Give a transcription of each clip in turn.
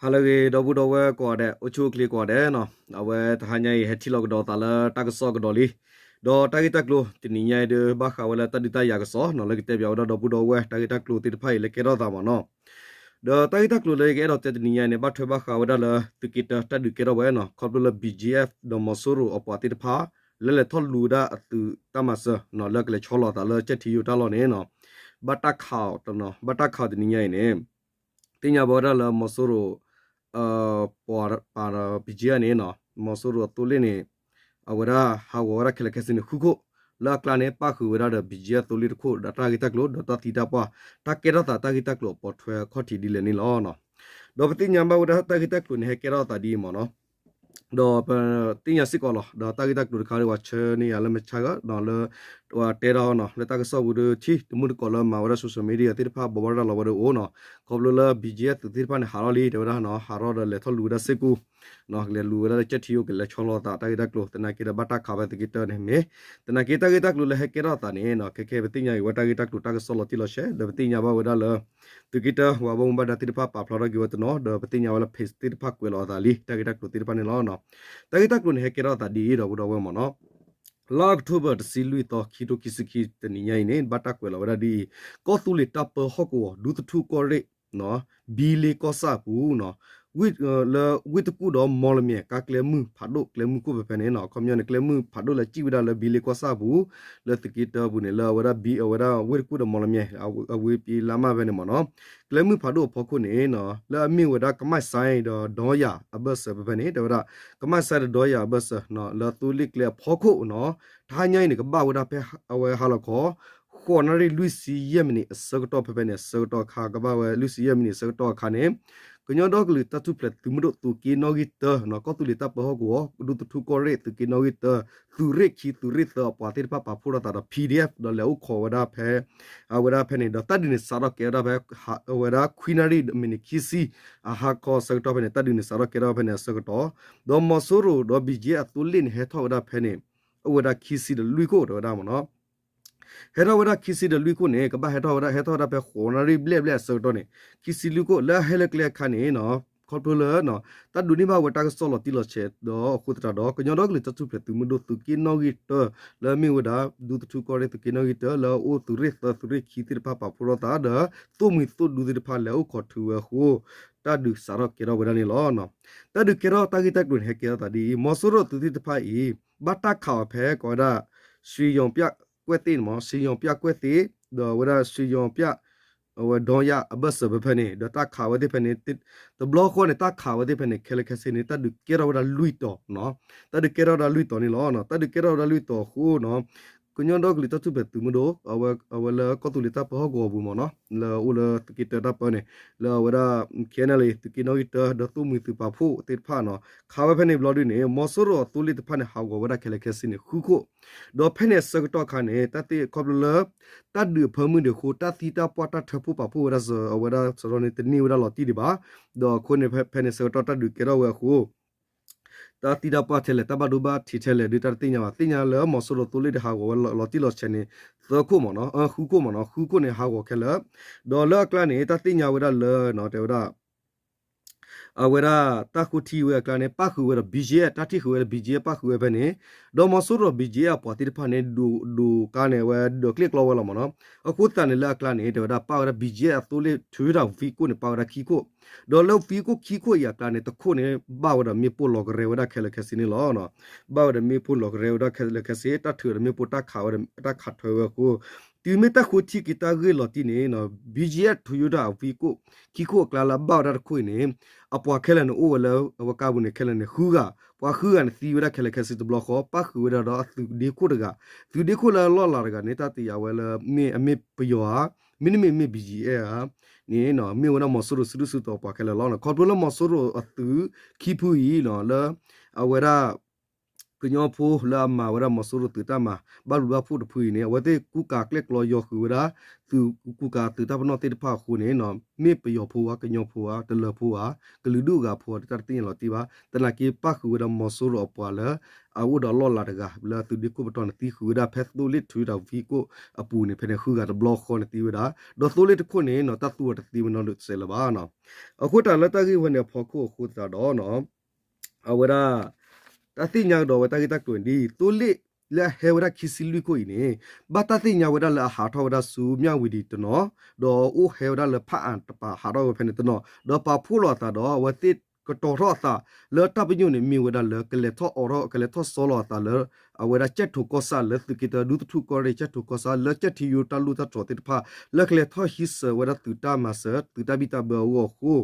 ဟါလၢအဂ့ၤ ဒီပုၢ်ဒီဝဲၢ်ကိးဂၤဒဲး, အိၣ်ဆူၣ်အိၣ်ချ့ကိးဂၤဒဲးနီၤ. အဝဲတဟါညါအံၤ ဟဲထံၣ်လိာ်ကဒီးသးလၢတၢ်ကစီၣ်ကဒီးလံ. ဒီးတၢ်ဂ့ၢ်တၢ်ကျိၤတနံၤညါအံၤဒီး ဘၣ်ဃးဝဲလၢတၢ်ဒုးတၢ်ယၤကစီၣ်နီၤ, လၢကတဲပၠးဝဲဒၣ်ဒီပုၢ်ဒီဝဲၢ် တၢ်ဂ့ၢ်တၢ်ကျိၤသ့ၣ်တဖၣ်အံၤလၢကဲထီၣ်သးမ့ၢ်နီၤ. ဒီးတၢ်ဂ့ၢ်တၢ်ကျိၤလၢယကအဲၣ်ဒိးတဲတနံၤညါအံၤန့ၣ် ဘၣ်ထွဲဘၣ်ဃးဝဲဒၣ်လၢ သုးက့တၢတၢ်ဒုးကဲထီၣ်ဝဲနီၤ, ခီဖျိလၢ ဘီၣ်ကၠံအ့ဖ် ဒီးမီၤစိရိၤအပှၤသ့ၣ်တဖၣ် လဲၤလဲၤထီၣ်လူၤဝဲဒၣ်အသုးတၢ်မၤစၢၤနီၤ, လၢကလဲၤဆီလီၤအသးလၢကၠဲၣ်ထံယိာ်တၢ်လီၢ်န့ၣ်နီၤ, ဘၣ်တၢ်ခးအီၤတနီၤ, ဘၣ်တၢ်ခးအီၤတနံၤညါအံၤန့ၣ် သ့ၣ်ညါဘၣ်ဝဲဒၣ်လၢမီၤစိရိၤ ပှၤပာ်ဒီး ဘီၣ်ကၠံအ့န့ၣ်နီၤ, မီၤစိရိၤအသိလ့ၣ်န့ၣ် အဝဲဒၣ်ဟးဂီၤဝဲဒၣ်ခဲလၢာ်ခဲဆ့န့ၣ် ဃုခိၣ်, လၢအကျါန့ၣ် ပၣ်ဃုာ်ဝဲဒၣ်ဒီး ဘီၣ်ကၠံအ့အသိလ့ၣ်တခိၣ် ဒီးတၢ်ဂ့ၢ်တၢ်ကျိၤ ဒီးတၢ်သံတၢ်ပှၢ် တၢ်ကဲထီၣ်သးတၢ်ဂ့ၢ်တၢ်ကျိၤအပိာ်ထွဲအခီၣ်ထံးဒ်လဲၣ်န့ၣ်လီၤ. ဒီးပသ့ၣ်ညါဘၣ်ဝဲဒၣ်တၢ်ဂ့ၢ်တၢ်ကျိၤန့ၣ် ဟဲကဲထီၣ်အသးဒ်အံၤမ့ၢ်နီၤ, ဒီးပသ့ၣ်ညါစ့ၢ်ကီးလီၤ, ဒီးတၢ်ဂ့ၢ်တၢ်ကျိၤတခါဒီး ပှၤဆှၢန့ၢ်ယၤလၢမဆါဂၤနီၤ, လၢ ပှၤတဲထီၣ်နီၤ, လၢတၢ်ကစီၣ်ပူၤဒီး ထံၣ်တမုၢ်တကိးလၢမၤဝဲဒၣ် social media သ့ၣ်တဖၣ် ဘိးဘၣ်ရၤလီၤဝဲဒီးအိၣ်နီၤ, ခီဖျိလၢ ဘီၣ်ကၠံအ့အသိသ့ၣ်တဖၣ်န့ၣ် ဟးထီၣ်လံ တဲဝဲဒၣ်နီၤ, ဟးထီၣ်ဒီးလဲၤထီၣ်လူၤဝဲဒၣ်စ့ၢ်ကီး ကလဲၤလူၤဝဲဒၣ်လၢကၠဲၣ်ထံယိာ် ကလဲၤဆီလီၤသးတၢ်ဂ့ၢ်တၢ်ကျိၤ သနာ်က့ဒီးဘၣ်တၢ်ခးဖဲသုးက့တၢန့ၣ်မ့ၢ်, သနာ်က့တၢ်ဂ့ၢ်တၢ်ကျိၤလၢဟဲကဲထီၣ်အသးန့ၣ်နီၤ, ခဲခဲပသ့ၣ်ညါအံၤဝဲတၢ်ဂ့ၢ်တၢ်ကျိၤတၢ်ကစီၣ်လီၤတံၢ်လီၤဆဲး ဒီးပသ့ၣ်ညါဘၣ်ဝဲဒၣ်လၢ သုးက့တၢ ပှၤဘၣ်မူဘၣ်ဒါသ့ၣ်တဖၣ်ပာ်ဖျါထီၣ်က့ၤဝဲတနီၤ, ဒီးပသ့ၣ်ညါဝဲလၢ page သ့ၣ်တဖၣ်ကွဲးလီၤအသးလံ တၢ်ဂ့ၢ်တၢ်ကျိၤသ့ၣ်တဖၣ်န့ၣ်လီၤ. တၢ်ဂ့ၢ်တၢ်ကျိၤန့ၣ် ဟဲကဲထီၣ်အသးဒ်အံၤ ဒီပုၢ်ဒီဝဲၢ်မ့ၢ်နီၤ, လါအီးကထိဘၢၣ် တဆံလွံၢ်သီ ခံထိခံဆံခံ တနံၤညါအံၤန့ၣ် ဘၣ်တၢ်ကွဲးလီၤဝဲဒၣ်ဒ်အံၤ, ကီၢ်သူလ့ၤတၢ်ပၢဟီၣ်ကဝီၤ ဒူသထူကီၢ်ရ့ၣ် ဘံလ့ကီၢ်ဆၣ်အပူၤနီၤ, လၢဝ့ၢ်တကူၣ်ဒီးမီၣ်လမၠဲၣ် ကါကျဲမုၢ်ဖးဒိၣ် ကျဲမုၢ်ခိၣ်ဖဲဖဲန့ၣ်နီၤ, အခီပညီန့ၣ် ကျဲမုၢ်ဖးဒိၣ်လၢစံၣ်ဝဲဒၣ်လၢဘံလ့ကီၢ်ဆၣ်အပူၤ လၢသုးက့တၢအပူၤန့ၣ် လၢအဝဲဒၣ်ဘံ အဝဲဒၣ်ဝ့ၢ်တကူၣ်ဒီးမီၣ်လမၠဲၣ် အဝ့ၢ်ပံလါမၢ်ဖဲန့ၣ်မ့ၢ်နီၤ, ကျဲမုၢ်ဖးဒိၣ်အဖီခိၣ်န့ၣ်နီၤ လၢအမ့ၢ်ဝဲဒၣ်ကမၣ်စဲဒီးဒီယၤအဘၢၣ်စၢၤဖဲဖဲန့ၣ် တဲဝဲဒၣ် ကမၣ်စဲဒီးဒီယၤအဘၢၣ်စၢၤနီၤ လၢသိလ့ၣ်ကျဲအဖီခိၣ်နီၤ, တဟါညါအံၤန့ၣ် ကဘၣ်ဝဲဒၣ်ဖဲအဝဲဟါလီၤခီ ဃိးနၣ်ရံၣ်လွံၢ်ဆံယဲၢ်မံးနံးအဆၢကတီၢ်ဖဲဖဲန့ၣ် အဆၢကတီၢ်အခါ ကဘၣ်ဝဲလွံၢ်ဆံယဲၢ်မံးနံးအဆၢကတီၢ်အခါန့ၣ် ကညီဒီကလုာ်တၢ်ထူၣ်ဖျဲးသုးမုၢ်ဒိၣ်သုးက့နီၣ်ဂံၢ်တၢနီၤ ကီၢ်သူလ့ၤတၢ်ပၢဟီၣ်ကဝီၤ ဒူသထူကီၢ်ရ့ၣ်သုးက့နီၣ်ဂံၢ်တၢ သုးရ့ၣ်ခံသုးရ့ၣ်သၢအပှၤသ့ၣ်တဖၣ်ပာ်ဖှိၣ်ထီၣ်သးဒီး ပီၣ်ဒံၣ်အ့ဖ် ဒီးလဲၤအိၣ်ခိးဝဲဒၣ်ဖဲ အဝဲဒၣ်ဖဲန့ၣ် ဒီးတၢ်ဒုးန့ၣ်စးထီၣ်ကဲဝဲဒၣ်ဖဲ အဝဲဒၣ်ခွံနၣ်ရံၣ်မံးနံးခံဆံ အဟါခီအဆၢကတီၢ်ဖဲန့ၣ် တၢ်ဒုးန့ၣ်စးထီၣ်ကဲထီၣ်ဖဲန့ၣ်အဆၢကတီၢ်, ဒီးမီၤစိရိၤဒီး ဘီၣ်ကၠံအ့အသိလ့ၣ်န့ၣ် ဟဲထီၣ်ဝဲဒၣ်ဖဲန့ၣ် အိၣ်ဝဲဒၣ်ခံဆံဒီးလွံၢ်ခိၣ်တဲဝဲဒၣ်မ့ၢ်နီၤ ဟဲထီၣ်ဝဲဒၣ်ခံဆံဒီးလွံၢ်ခိၣ်န့ၣ် ကဘၣ်ဟဲထီၣ်ဝဲဒၣ် ဟဲထီၣ်ဝဲဒၣ်ဖဲဃိးနၣ်ရံၣ်ဘျဲၣ်ဘျဲၣ်အဆၢကတီၢ်န့ၣ် ခံဆံလွံၢ်ခိၣ် လၢအဟဲလၢကျဲအခါန့ၣ်နီၤ ခီဖျိလၢ တၢ်ဒိးန့ၢ်ဘၣ်ဝဲတၢ်ကစီၣ်လီၤတံၢ်လီၤဆဲးဒီးအဃိသတးဒီး ကညီဒီကလုာ်တၢ်ထူၣ်ဖျဲးသုးမုၢ်ဒိၣ်သုးက့နီၣ်ဂံၢ်တၢ လၢအမ့ၢ်ဝဲဒၣ် ဒူသထူကီၢ်ရ့ၣ်သုးက့နီၣ်ဂံၢ်တၢ လၢအအိၣ်သုးရ့ၣ်သၢသုးရ့ၣ်ခံသ့ၣ်တဖၣ်ပာ်ဖှိၣ်ထီၣ်သးဒီး သိၣ်မှံၤသိၣ်ဒူသ့ၣ်တဖၣ်လဲၤအိၣ်ခိးထုးဝဲအဃိ တၢ်ဒုးစးထီၣ်ကဲထီၣ်ဝဲဒၣ်န့ၣ်လီၤ. တၢ်ဒုးကဲထီၣ်တၢ်ဂ့ၢ်တၢ်ကျိၤန့ၣ် ဟဲကဲထီၣ်သးဒ်အံၤ မီၤစိရိၤအသုးသ့ၣ်တဖၣ်အံၤ ဘၣ်တၢ်ခးအီၤဖဲကိးဝဲဒၣ် စှံယီၤပျၣ်ကွဲၣ်သ့ၣ်န့ၣ်မ့ၢ် စှံယီၤပျၣ်ကွဲၣ်သ့ၣ် ဒီးအဝဲဒၣ်စှံယီၤပျၣ် အဝဲဒီယၤအဘၢၣ်စၢၤဖဲဖဲန့ၣ် ဒီးတၢ်ခးဝဲသ့ၣ်ဖဲန့ၣ် တဘျီဃီန့ၣ် တၢ်ခးဝဲသ့ၣ်ဖဲန့ၣ် ခဲလၢာ်ခဲဆ့န့ၣ် တၢ်ဒုးကဲထီၣ်ဝဲဒၣ်လွံၢ်တီၤနီၤ တၢ်ဒုးကဲထီၣ်ဝဲဒၣ်လွံၢ်တီၤန့ၣ်လီၤ. တၢ်ဒုးကဲထီၣ်ဝဲဒၣ်လွံၢ်တီၤအဃိနီၤ ကညီဒီကလုာ်တၢ်ထူၣ်ဖျဲးသုးမုၢ်ဒိၣ် အဝဲလၢကီၢ်သူလ့ၤတၢ်ပၢဟီၣ်ကဝီၤပူၤမ့ၢ်နီၤ လၢအအိၣ်လၢသုးက့တၢတၢ်ပၢန့ၣ် လၢအဝဲဒၣ် ခဲနလံ သုးက့နီၣ်ဂံၢ်တၢ ဒီးသိၣ်မှံၤသုးပာ်ဖှိၣ်သ့ၣ်တဖၣ်နီၤ ခးဝဲဖဲန့ၣ်ဘျီဒုန့ၣ် မီၤစိရိၤအသိလ့ၣ်တဖၣ်န့ၣ် ဟးဂီၤဝဲဒၣ်ခဲလၢာ်ခဲဆ့န့ၣ် ဃုခိၣ် ဒီးဖဲန့ၣ်အဆၢကတီၢ်အခါန့ၣ် တၢ်သ့ၣ်ခီဖျိလၢ တၢ်ဒုးအဖၢမုၢ်ဒံးအဃိ တၢ်သံတၢ်ပှၢ်တၢ်ထၢဖှိၣ်ပာ်ဖှိၣ်ဝဲဒၣ်စၢၤ အဝဲဒၣ်စရီန့ၣ် တန့ၢ်ဝဲဒၣ်လီၤတံၢ်ဒံးဘၣ်. ဒီးအဃိန့ၣ် ဖဲန့ၣ်အဆၢကတီၢ်တၢ်ဒုးကဲထီၣ်ဝဲအဃိ တၢ်သံတၢ်ပှၢ်ထဲလဲၣ် တၢ်ဘၣ်ဒိဘၣ်ထံးထဲလဲၣ်ဒုး တၢ်တသ့ၣ်ညါဘၣ်. သ့ၣ်ညါလၢမီၤစိရိၤသိလ့ၣ်ဒုးဟးဂီၤဝဲလီၤတံၢ်လီၤဆဲးန့ၣ် သၢခိၣ်မ့ၢ်နီၤ ဃုခိၣ်မ့ၢ်နီၤ ဃုခိၣ်န့ၣ် ဟးဂီၤခဲလၢာ် ဒီးလၢအကျါန့ၣ် တၢ်သ့ၣ်ညါဝဲဒၣ်လၢ တဲဝဲဒၣ် အဝဲဒၣ်တၢ်ဃိထံဝဲအကျါန့ၣ် ပၣ်ဃုာ်ဝဲဒီး ဘီၣ်ကၠံအ့ တၢ်ထံၣ်ဃုာ်ဝဲဒီး ဘီၣ်ကၠံအ့ ပၣ်ဃုာ်ဝဲဖဲန့ၣ် ဒီးမီၤစိရိၤ ဘီၣ်ကၠံအ့ အပှၤသ့ၣ်တဖၣ်န့ၣ် ဒိးကါန့ၣ် အဝဲဒိးကျ့ၣ်ကျီဝဲလီၤမ့ၢ်နီၤ. အဃိသတးန့ၣ် လၢအကျါန့ၣ် တဲဝဲဒၣ်ပၣ်ဝဲဒၣ် ဘီၣ်ကၠံအ့ အသိလ့ၣ်ထုးထီၣ် vehicle န့ၣ် ပၣ်ဝဲဒၣ်ခံခိၣ် ဒီးလၢ vehicle ခံခိၣ်အံၤအကျါန့ၣ် တခိၣ်န့ၣ် ဘၣ်ဝဲဒီးမ့ၣ်ပိၢ်လီၤကရဲဝဲဒၣ်ခဲလၢာ်ခဲဆ့န့ၣ်လီၤ. ဘၣ်ဝဲဒီးမ့ၣ်ပိၢ်လီၤကရဲဝဲဒၣ်ခဲလၢာ်ခဲဆ့ တၢ်ထုးဒီးမ့ၣ်ပိၢ်တၢ်ခးဝဲဒီး တၢ်ခးထွဲဝဲအဃိ တုၤမ့ၢ်တၢ်ဃိထံက့ၤတၢ်ဂ့ၢ်လီၤတံၢ်န့ၣ် ဘီၣ်ကၠံအ့ ထုးထီၣ် vehicle ခံခိၣ်အကျါလၢအဘၣ်ဝဲဒၣ်တခိၣ်အံၤန့ၣ် အပှၤခဲလၢာ်န့ၣ်အိၣ်ဝဲလၢအဝဲကါပူၤန့ၣ် ခဲလၢာ်န့ၣ် ဃုဂၤ, ပှၤဃုဂၤန့ၣ်သံဝဲဒၣ်ခဲလၢာ်ခဲဆ့တဘျီဃီ ပၣ်ဃုာ်ဝဲဒၣ်ဒီးအသုးဒ့ခိၣ်တဂၤ, သုးဒ့ခိၣ်လၢအလီၢ်လၤတဂၤန့ၣ် တၢ်သ့ၣ်ညါဝဲလၢမ့ၢ်အမ့ၢ်ပယီၤဧါ, မ့တမ့ၢ်မ့ၢ် ဘီၣ်ကၠံအ့ဧါန့ၣ် မ့ၢ်ဝဲဒၣ်မီၤစိရိၤစုဒုၣ်စုတီၤပှၤခဲလၢာ်လီၤ. ခီဖျိလၢမီၤစိရိၤအသုးခံဖုအံၤ လၢအဝဲဒၣ် ကညီဖိလၢအမၤဝဲဒၣ်မီၤစိရိၤသုးတၢ်မၤ ဘၣ်ဘျုးဘၣ်ဖှိၣ်တဖုအံၤန့ၣ် အဝဲသ့ၣ်ကူကၤကျဲၣ်ကျီယီၤဃုာ်ဝဲဒၣ် သုးကူကၤသုးတၢ်ပနီၣ်သ့ၣ်တဖၣ်အဃိန့ၣ် မ့ၢ်ပယီၤဖိဧါ ကညီဖိဧါ တလၢၤဖိဧါ ကလုာ်ဒူၣ်အဂၤဖိဧါ တၢ်တသ့ၣ်ညါလီၤတံၢ်ဘၣ်. သနာ်က့ပၣ်ဃုာ်ဝဲဒၣ်မီၤစိရိၤအပှၤလၢ အအိၣ်ဒီးအလီၢ်လၤတဂၤ လၢအသုးဒ့ခိၣ်ပတီၢ်န့ၣ် သံဃုာ်ဝဲဒၣ်ဖဲသိလ့ၣ်ထုတၢ်ဖံးခိၣ်အပူၤန့ၣ် ဖဲန့ၣ်ဃုဂၤတဘျီဃီန့ၣ်သံဝဲဒၣ် ဒီးသိလ့ၣ်တခိၣ်န့ၣ် တၢ်သူအီၤတသ့ဝဲနီတစဲးလၢၤဘၣ်. အဃိသတးလၢတၢ်ဂ့ၢ်ဝဲန့ၣ်အဖီခိၣ်အဃိသတးဒီး အဝဲဒၣ် တၢ်သ့ၣ်ညါကဒီးဝဲတၢ်ဂ့ၢ်တၢ်ကျိၤန့ၣ်ဒ်အံၤ သိလ့ၣ်လၢအဟဲဝဲဒၣ်ခံဆံလွံၢ်ခိၣ်အံၤန့ၣ် ဘၣ်တၢ်သ့ၣ်ညါဝဲဒၣ်လၢအဟးထီၣ်ဝဲဒၣ်ဆူမၠၣ်ဝံၤဒံးတနီၤ ဒီးအိၣ်ဟဲဝဲဒၣ်လၢဖးအါတပၤ ဟးထီၣ်ဝဲဖဲန့ၣ်တနီၤ ဒီးပာ်ဖှိၣ်လီၤအသးဒီး အဝဲသ့ၣ်ကတီၤထီၣ်အသးလၢတၢ်ပညိၣ်န့ၣ် မ့ၢ်ဝဲဒၣ်လၢကလဲၤထီၣ်အိးထီၣ် ကလဲၤထီၣ်စီလီၤအသးလၢ အဝဲဒၣ်ကၠဲၣ်ထိးကီၢ်ဆၣ်လၢသုးက့တၢ ဒူသထူၣ်ကီၢ်ရ့ၣ် ကၠဲၣ်ထိးကီၢ်ဆၣ်လၢကၠဲၣ်ထံယိတၢ်လူၢ်တၢ်တြီၤသ့ၣ်တဖၣ် လၢကလဲၤထီၣ်ဟံးစၢၤဝဲဒၣ်သုးတၢ်မၤစၢၤ သုးတၢ်ဘံၣ်တၢ်ဘၢအဂီၢ်အဃိ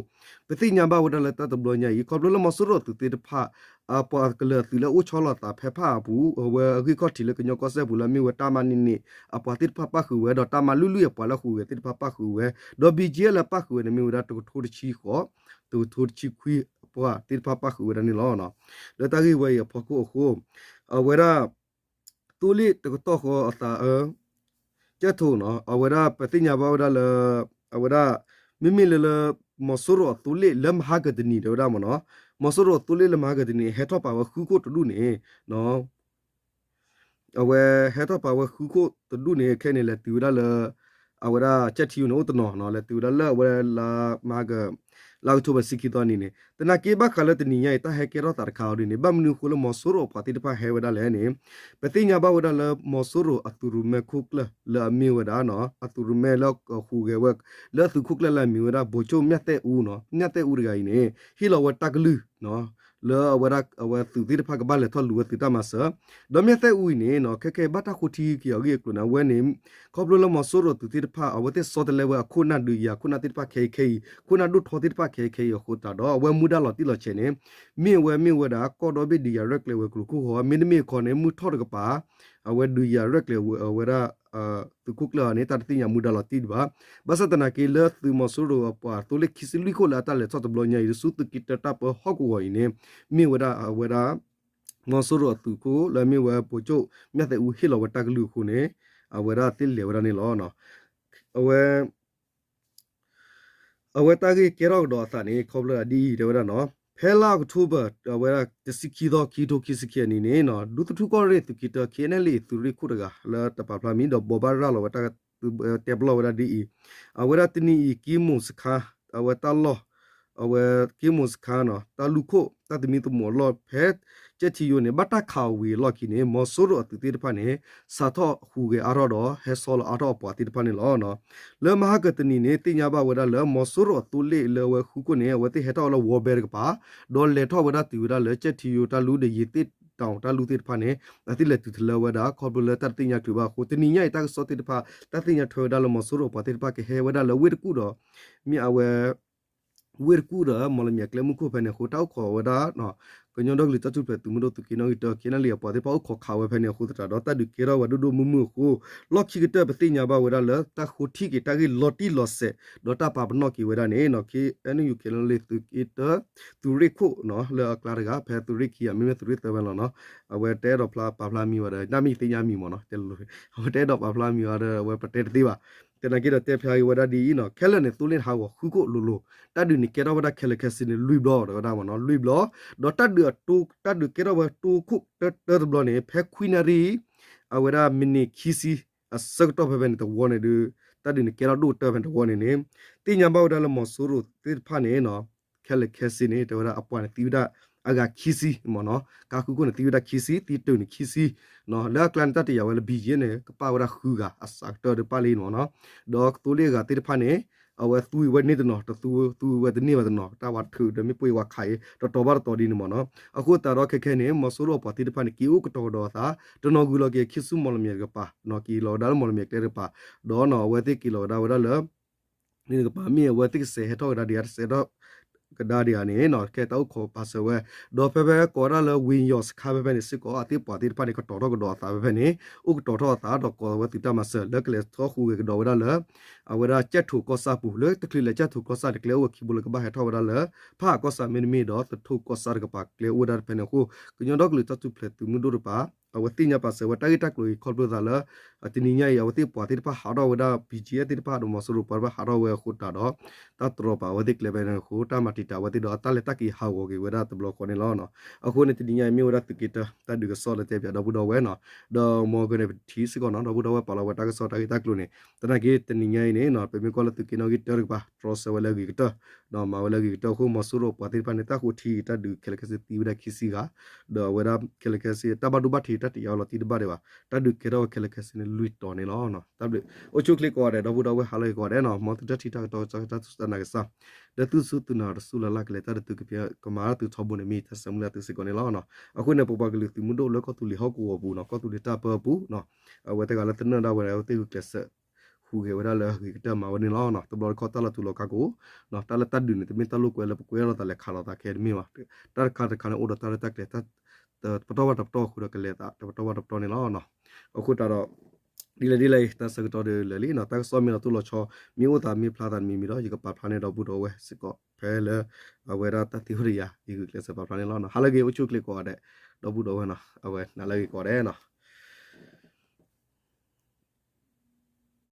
ပသ့ၣ်ညါဘၣ်ဝဲဒၣ်လၢတၢ်တဘျီညါအံၤ ခီဖျိလၢမီၤစိရိၤအသုးသ့ၣ်တဖၣ် အပှၤကလၢာ်သုးလၢအိၣ်ဆီလီၤအသးဖဲဖးအါပူၤ အဝဲအဂ့ၢ်ခီၣ်ထံးလၢကညီကီၢ်စဲၣ်ပူၤလၢမ့ၢ်ဝဲတၢ်မၤန့ၢ်န့ၣ် အပှၤသ့ၣ်တဖၣ်ပၣ်ဃုာ်ဝဲ ဒီးတၢ်မၤလွံၢ်လွံၢ်အပှၤလၢဃုာ်ဂဲၤသ့ၣ်တဖၣ်ပၣ်ဃုာ်ဝဲ ဒီး ဘီကၠ့ လၢပၣ်ဃုာ်ဝဲန့ၣ် မ့ၢ်ဝဲဒၣ်တကထိတဆံဃိး တကထိတဆံခွံအပှၤသ့ၣ်တဖၣ်ပၣ်ဃုာ်ဝဲဒၣ်န့ၣ်လီၤ. လၢတၢ်ဂ့ၢ်ဝဲအံၤအဖီခိၣ်အဃိ အဝဲဒၣ် သိလ့ၣ်တကတီၢ်ဃီအသး ကၠဲၣ်ထိးနီၤ အဝဲဒၣ်ပသ့ၣ်ညါဘၣ်ဝဲဒၣ်လၢ အဝဲဒၣ် မ့မ့ၢ်လၢလၢ မီၤစိရိၤအသိလ့ၣ်လၢမဟါကတနံၤတဲဝဲဒၣ်မ့ၢ်နီၤ မီၤစိရိၤအသိလ့ၣ်လၢမဟါကတနံၤ ဟဲထီၣ်ပာ်ဝဲဃုခိၣ်တဒူၣ်န့ၣ် အဝဲဟဲထီၣ်ပာ်ဝဲဃုခိၣ်တဒူၣ်န့ၣ် ခဲအံၤန့ၣ် လဲၤတုၤဝဲဒၣ်လၢ အဝဲဒၣ်ကၠဲၣ်ထံယိန့ၣ်အိၣ်တနီၤနီၤ လဲၤတုၤဝဲဒၣ်လၢအဝဲလါမဟါက လါအီးကထိဘၢၣ် ဆံခံသီနံၤန့ၣ် သနာ်က့ဘၣ်ဃးလၢတနံၤညါအံၤ တၢ်ဟဲကဲထီၣ်သးတခါအီၤဒ်န့ၣ် ဘၣ်မနုၤအဃိလၢမီၤစိရိၤအပှၤသ့ၣ်တဖၣ်ဟဲဝဲဒၣ်လဲၣ်န့ၣ် ပသ့ၣ်ညါဘၣ်ဝဲဒၣ်လၢမီၤစိရိၤအသုးရူၤမဲခိၣ်ကျၢၢ်လၢအမ့ၢ်ဝဲဒၣ်နီၤ အသုးရူၤမဲလၢဟူးဂဲၤဝဲ လၢအသုးခိၣ်ကျၢၢ်လၢအမ့ၢ်ဝဲဒၣ် ဗိုလ်ချုပ် မြတ်သက်ဦးနီၤ မြတ်သက်ဦးတဂၤအံၤန့ၣ် ဟ့ၣ်လီၤဝဲတၢ်ကလုၢ် လၢအဝဲဒၣ်အဝဲသုးသ့ၣ်တဖၣ်ကဘၣ်လဲၤထီၣ်လူၤဝဲသုးတၢ်မၤစၢၤ ဒီး မြတ်သက်ဦး အံၤန့ၣ်နီၤ ခဲခဲအံၤဘၣ်တၢ်ဃိထံက့ၤအီၤအဂ့ၢ်အကျိၤန့ၣ် အဝဲန့ၣ် ခီဖျိလၢမီၤစိရိၤသုးသ့ၣ်တဖၣ် အဝဲသ့ၣ်ဆီတလဲဝဲအခိၣ်နၢ်ဒုးယၤ ခိၣ်နၢ်သ့ၣ်တဖၣ်ခဲအံၤခဲအံၤ ခိၣ်နၢ်ဒိၣ်ထီသ့ၣ်တဖၣ်ခဲအံၤခဲအံၤအဃိသတးဒီး အဝဲမူဒါလီၤတံၢ်လီၤဆဲးန့ၣ် မ့ၢ်အဝဲမ့ၢ်ဝဲဒၣ် ကီၢ်ဒီဘ့ၣ်ဒုးယၤရဲၣ်ကျဲၤဝဲၤကျိၤခိၣ်ဃီ မ့တမ့ၢ်အခီန့ၣ် မုၢ်ထီၣ်တကပၤ အဝဲဒုးယၤရဲၣ်ကျဲၤဝဲဒၣ် သုးခိၣ်ကျၢၢ်အံၤန့ၣ် တၢ်တသ့ၣ်ညါမူဒါလီၤတံၢ်ဒံးဘၣ်. ဘၣ်ဆၣ်သနာ်က့လၢသုးမီၤစိရိၤအပှၤသိလ့ၣ်ခံဆံလွံၢ်ခိၣ်လၢအတၢ်လဲၤထီၣ်တဘျီညါအံၤ ဆူသုးက့တၢတၢ်ပၢဟီၣ်ကဝီၤအံၤန့ၣ် မ့ၢ်ဝဲဒၣ်အဝဲဒၣ် မီၤစိရိၤအသုးခိၣ်လၢအမ့ၢ်ဝဲ ဗိုလ်ချုပ် မြတ်သက်ဦး ဟ့ၣ်လီၤဝဲတၢ်ကလုၢ်အဃိန့ၣ် အဝဲဒၣ်သ့ၣ်လဲၤဝဲဒၣ်န့ၣ်လီၤ. အဝဲ အဝဲတၢ်ဂ့ၢ်ကဲထီၣ်ကဒီးအသးန့ၣ် ခီဖျိလၢဒ်အံၤတဲဝဲဒၣ်နီၤ ဖဲလါအီးကထိဘၢၣ် အဝဲဒၣ်တဆံခံသီ ခံကထိခံဆံခံအနံၤန့ၣ် ဒူသထူၣ်ကီၢ်ရ့ၣ်သုးက့တၢ ခ့ၣ်အဲၣ်ယူၣ် သုးရ့ၣ်ခိၣ်တဂၤ လၢတပာ်ဖျါမံၤ ဒီးဘိးဘၣ်ရၤလီၤဝဲတၢ် တဲပလီၢ်ဝဲဒၣ်ဒ်အံၤ အဝဲဒၣ်တနံၤအံၤ ကံမိၢ်စခါ အဝဲတၢ်လီၢ် အဝဲကံမိၢ်စခါနီၤ တၢ်လူၢ်ခိၣ် တၢ်သမံသမိးအလီၢ်ဖဲ ကၠဲၣ်ထံယိန့ၣ် ဘၣ်တၢ်ခးဝံၤအလီၢ်ခံန့ၣ် မီၤစိရိၤအသုးသ့ၣ်တဖၣ်န့ၣ် စးထီၣ်ဟူးဂဲၤအါထီၣ်ဒီး ဟဲဆီလီၤအါထီၣ်အပှၤသ့ၣ်တဖၣ်န့ၣ်လီၤ. လၢမဟါကတနံၤန့ၣ် သ့ၣ်ညါဘၣ်ဝဲဒၣ်လၢ မီၤစိရိၤအသိလ့ၣ်လၢအဝဲဃုခိၣ်န့ၣ် အဝဲသ့ၣ်ဟဲထီၣ်ဝဲလၢဝီဘဲတကပၤ ဒီးလဲၤထီၣ်ဝဲဒၣ်တုၤဝဲဒၣ်လၢ ကၠဲၣ်ထံယိတၢ်လူၢ်ဒီး ယံာ်သ့ၣ်တီၤတၢ်လူၢ်သ့ၣ်တဖၣ်န့ၣ် အဝဲသ့ၣ်လဲၤတုၤတလၢဝဲဒၣ် ခီဖျိလၢတၢ်တသ့ၣ်ညါချုးဘၣ်အဃိ တနံၤညါအံၤတၢ်ကစီၣ်သ့ၣ်တဖၣ် တၢ်သ့ၣ်ညါထွဲဝဲဒၣ်လၢမီၤစိရိၤအပှၤသ့ၣ်တဖၣ်ကဟဲဝဲဒၣ်လၢဝ့ၢ်တကူၣ်ဒီး မ့ၢ်အဝဲ ဝ့ၢ်တကူၣ်ဒီး မီၣ်လမၠဲၤကျဲမုၢ်ခိၣ်ဖဲန့ၣ်အဃိ တၢ်အိၣ်ခိးဝဲဒၣ် ကညီဒီကလုာ်တၢ်ထူၣ်ဖျဲးသုးမုၢ်ဒိၣ်သုးက့နီၣ်ဂံၢ်တၢ ခ့ၣ်အဲၣ်ယူၣ် အပှၤသ့ၣ်တဖၣ်အိၣ်ခိးခးဝဲဖဲန့ၣ်အဃိသတးဒီး တၢ်ဒုးကဲထီၣ်ဝဲဒိၣ်ဒိၣ်မုၢ်မုၢ်အဃိ လီၢ်ခံကတၢၢ်ပသ့ၣ်ညါဘၣ်ဝဲဒၣ်လၢ တၢ်ဃိထံက့ၤတၢ်ဂ့ၢ်လီၤတံၢ်လီၤဆဲး ဒီးတၢ်ပာ်ပနီၣ်က့ၤဝဲဒၣ်န့ၣ် ခ့ၣ်အဲၣ်ယူၣ် ခ့ၣ်အဲၣ်ယူၣ် သုးက့တၢ သုးရ့ၣ်ခိၣ်နီၤ လၢအကျါတဂၤ ဖဲသုးရ့ၣ်ခံဂၤ မ့မ့ၢ်သုးရ့ၣ်သၢဝဲလီၤနီၤ အဝဲတအဲၣ်ဒိးဖျါပာ်ဖျါမံၤဝဲဒီး တၢ်မ့ၢ်သ့ၣ်ညါမံၤမ့ၢ်နီၤ တဲလိၤလိၤ အဝဲတအဲၣ်ဒိးပာ်ဖျါမံၤဝဲဒီး အဝဲပတဲတသ့ဘၣ် သနာ်က့ဒီးတဲဖျါက့ၤဝဲဒၣ်ဒ်အံၤနီၤ ခဲလၢာ်န့ၣ် သိလ့ၣ်ဟးဂီၤဃုခိၣ်လိၤလိၤ တၢ်ဒုးန့ၣ်ကဲထီၣ်ဝဲဒၣ်ခဲလၢာ်ခဲဆ့န့ၣ် လွံၢ်ဘျီတဲဝဲဒၣ်မ့ၢ်နီၤ လွံၢ်ဘျီ ဒီးတၢ်ဒုးအတိ တၢ်ဒုးကဲထီၣ်ဝဲတိခိၣ်တၢတၢတဘျီန့ၣ် ဖဲခွံနၣ်ရံၣ် အဝဲဒၣ်မံးနံးခံဆံ အဆၢကတီၢ်ဖဲဖဲန့ၣ်တဝီန့ၣ်ဒီး တၢ်ဒုးန့ၣ်ကဲထီၣ်ဒိၣ်ကတၢၢ်ဖဲန့ၣ်တဝီန့ၣ်န့ၣ် သ့ၣ်ညါဘၣ်ဝဲဒၣ်လၢမီၤစိရိၤသ့ၣ်တဖၣ်န့ၣ် ခဲလၢာ်ခဲဆ့န့ၣ် တဲဝဲဒၣ်အပှၤန့ၣ်သံဝဲဒၣ် အဂၤခံဆံမ့ၢ်နီၤ ကါဃုခိၣ်န့ၣ်သံဝဲဒၣ်ခံဆံ သံတုၤန့ၣ်ခံဆံ လၢအကျါန့ၣ် တၢ်တယာ်ဝဲလၢ ဘံယ့ၣ် န့ၣ် ကပာ်ဝဲဒၣ်ဃုဂၤအစးကတၢၢ်ဒီးပာ်လံမ့ၢ်နီၤ ဒီးသိလ့ၣ်အဂၤသ့ၣ်တဖၣ်န့ၣ် အဝဲသူဝဲန့ၢ်တနီၤ တသူဝဲတန့ၢ်ဘၣ်တနီၤ တၢ်ဝဲထုးဒီးမ့ၣ်ပိၢ်ဝဲခးအံၤ တတီၤဘၣ်တတီၤဒ်န့ၣ်မ့ၢ်နီၤ အဃိသတးဒီးခဲခဲန့ၣ် မီၤစိရိၤအပှၤသ့ၣ်တဖၣ်န့ၣ် က့ၤအိၣ်ကတီၤကဒီးအသး တနီၤဂုၤလီၤက့ၤခံဆူမီၣ်လမၠဲၤတကပၤ က့ၤလီၤဝဲဒၣ်လၢမီၣ်လမၠဲၤကျဲတကပၤ ဒီးနီၤ အဝဲသ့ၣ်က့ၤလီၤဝဲဒၣ်ဝဲဒၣ်လၢ န့ၣ်တကပၤ မ့ၢ်အဝဲသ့ၣ်ကစဲးဟဲထီၣ်ကဒါဒံးဧါ တစဲးထီၣ် ကဒါဒံးဧါန့ၣ်နီၤ ခဲတၢ်အိၣ်ခိးပာ်စၢၤဝဲ, ဒီးဖဲဖဲကိးဝဲဒၣ်လၢ ဝ့ၢ်ယီၤစခါဖဲဖဲန့ၣ်စ့ၢ်ကီး အသ့ၣ်ပှၢ်သ့ၣ်တဖၣ်န့ၣ် ကတီၤထီၣ်ကဒီးအသးဖဲဖဲန့ၣ် အိၣ်ကတီၤထီၣ်အသး ဒီးကိးဝဲသုးတၢ်မၤစၢၤလၢကလဲၤထီၣ်ဟူးဂဲၤကဒီးဝဲဒၣ်လၢ အဝဲဒၣ်ကၠဲၣ်ထိၣ်ကီၢ်ဆၣ်ပူၤ လၢတချုးလဲၤကၠဲၣ်ထိၣ်ကီၢ်ဆၣ်န့ၣ် ကျဲအိၣ်ဝဲခံဘိလၢကဘၣ်ဟဲထီၣ်ဝဲဒၣ်လၢ ဖးအကီၢ်ဆၣ်မ့တမ့ၢ်ဒီး သထိၣ်ကီၢ်ဆၣ်တကပၤ ကျဲအိၣ်ဝဲဒၣ်တဖဲန့ၣ်အဃိ ကညီဒီကလုာ်တၢ်ထူၣ်ဖျဲးသုးမုၢ်ဒိၣ်တကပၤ အဝဲသ့ၣ်ညါပာ်စၢၤဝဲတၢ်ဂ့ၢ်တၢ်ကျိၤအံၤ ခီဖျိသးလၢ တနံၤညါအံၤ အဝဲသ့ၣ်ပှၢ်သ့ၣ်တဖၣ်ဟးထီၣ်ဝဲဒၣ် ဘံၣ်ကၠံၣ်အဲၣ်သ့ၣ်တဖၣ်ဒီးမီၤစိရိၤပှၤတဖၣ်ဟးထီၣ်ဝဲအဃိတၢ်ဒီး တၢ်တြီပာ်အဝဲသ့ၣ်ကျဲဖဲန့ၣ်အဃိ တၢ်မၤတံာ်တာ်အဝဲသ့ၣ်ဒီး တၢ်လဲၤတၢ်က့ၤဟးဂီၤက့ၤဝဲဒၣ်တဘျီဃီန့ၣ်လီၤ. အဃိန့ၣ် တနံၤညါအံၤမ့ၢ်ဝဲဒၣ်သုးက့တၢ် တၢ်ဒုးကစီၣ်လၢတဲပၠးဒီပုၢ်ဒီဝဲၢ်နီၤ, ဒီးမ်ကန့ၣ်ပထံၣ်စ့ၢ်ကီးနီၤ ဒီပုၢ်ဒီဝဲၢ်ပာ်လီၤဝဲတၢ်ကစီၣ်တၢ်ဂ့ၢ်တၢ်ကျိၤန့ၣ် သနာ်က့တနံၤညါအံၤန့ၣ်နီၤ ပမ့ၢ်ကွၢ်လၢသုးက့နီၣ်ဂံၢ်တၢတကပၤ တြီဆၢဝဲလၢအဂ့ၤကတၢၢ် ဒီးမၤဝဲလၢအဂ့ၤကတၢၢ်အဃိ မီၤစိရိၤပှၤသ့ၣ်တဖၣ်န့ၣ် တၢ်ဃိထံက့ၤတၢ်ဒုးခဲလၢာ်ခဲဆ့သံဝဲဒၣ်ခံဆံဂၤ, ဒီးအဝဲဒၣ်ခဲလၢာ်ခဲဆ့ တၢ်ဘၣ်ဒိဘၣ်ထံးတၢ်တယာ်ဝဲလီၤတံၢ်တဘၣ်ဒံးဘၣ်, တၢ်ဒုးကဲထီၣ်ဝဲခဲလၢာ်ခဲဆ့န့ၣ်လွံၢ်တီၤန့ၣ်လီၤ. တၢ်ဘျုး အိၣ်ဆူၣ်အိၣ်ချ့ကိးဂၤဒဲး ဒီပုၢ်ဒီဝဲၢ်ဟါလၢအဂ့ၤကိးဂၤဒဲးနီၤ, မ်သုတၢ်ထံၣ်တၢ်ကတီၤကစီၣ်ကတၢၢ်သူၣ်စၢ်နာ်ကစၢ်, ဒီးသုစူၢ်သုနာ်တစူၢ်လၢ်လၢ်ကလဲၤတၢ်ဒုးသုကဖဲကမၤတၢ်သုထီဘိန့ၣ် မ့ၢ်တၢ်ဆၢမုၢ်လၢ်သုစ့ၢ်ကီးန့ၣ်လီၤ. အဃိန့ၣ် ပပှၤကလုာ်သုးမုၢ်ဒိၣ်လၢကီၢ်သူလ့ၤဟီၣ်ကဝီၤပူၤနီၤ ကီၢ်သူလ့ၤတၢ်ပၢပူၤနီၤ အဝဲသ့ၣ်ဂၤလၢသနၢၣ်ဒၣ်ဝဲန့ၣ် အဝဲသ့ၣ်ဂုာ်ကျဲးစၢး ဟူးဂဲၤဝဲဒၣ်လၢအဂ့ၤကတၢၢ်မၤဝဲန့ၣ်လီၤ. တဘျီတခီၣ်တၢ်လီၤတူာ်လီၤကာ်ကအိၣ်, တၢ်လၢတၢ်ဒုးန့ၣ် တမ့ၢ်တၢ်လိာ်ကွဲလၢပကွဲထီၣ်သးလဲၤခးလိာ်သးခဲတမ့ၢ်ဘၣ်, တၢ်တခါတခါန့ၣ် အိၣ်ဒီးတၢ်ရဲၣ်တၢ်ကျဲၤ တပတီၢ်ဘၣ်တပတီၢ်အဃိဒီးကလဲၤသးတပတီၢ်ဘၣ်တပတီၢ်န့ၣ်လီၤ. အဃိသတးဒီး ဒ်လဲၣ်ဒ်လဲၣ်အံၤ တၢ်ဆၢကတီၢ်ဒီးလၢာ်လံနီၤ, တၢ်ကစီၣ်မ့ၢ်လီၤတိၢ်လီၤဆီ မ့ၢ်အိၣ်သးမ့ၢ်ဖျါသးတမံၤမံၤဒီး ယကပာ်ဖျါန့ၢ်ဒီပုၢ်ဒီဝဲၢ်စ့ၢ်ကီး ဖဲလၢ အဝဲဒၣ်တၢ်သ့အိၣ်တယၤ ယဂုာ်ကျဲးစၢးပာ်ဖျါန့ၣ်လီၤ. ဟါလၢအဂ့ၤ အိၣ်ဆူၣ်အိၣ်ချ့ကိးဂၤဒဲး ဒီပုၢ်ဒီဝဲၢ်နီၤ, အဝဲနၤလၢအဂ့ၤကိးဂၤဒဲးနီၤ.